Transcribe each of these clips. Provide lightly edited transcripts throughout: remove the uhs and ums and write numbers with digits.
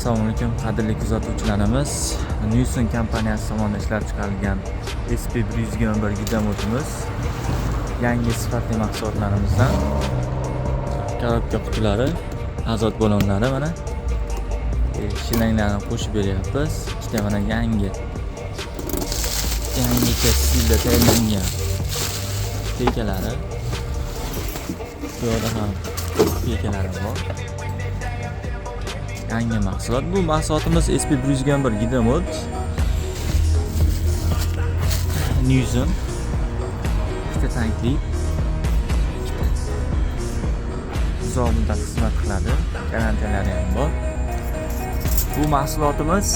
Assalomu alaykum, qadrli kuzatuvchilarimiz. Newson kompaniyasi tomonidan ishlab chiqarilgan SP121 gidromotimiz yangi sifatli mahsulotlarimizdan. Korobka qutilari, azot ballonlari, mana shlanglarni qo'shib beryapmiz. Ikkita mana yangicha stilda tayyorlangan pekalari. Bu yoqda ham pekalari bor. Yangi mahsulot. Bu mahsulotimiz SP121 gidromot Newson, ikkita tankli, ikkita. Uzoq muddat xizmat qiladi, garantiyalari ham bor. Bu mahsulotimiz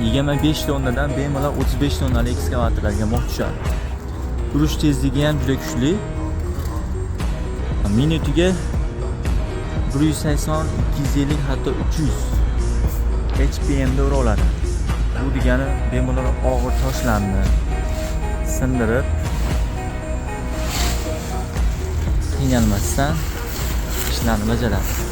25 tonnadan bemalol 35 tonnali ekskavatorlarga mos tushadi. Yurish tezligi ham juda kuchli, minutiga 180, 250, hatto 300 HPMda ura oladi. Bu degani bemalol og'ir toshlarni sindirib, qiynalmasdan ishlarni bajaradi.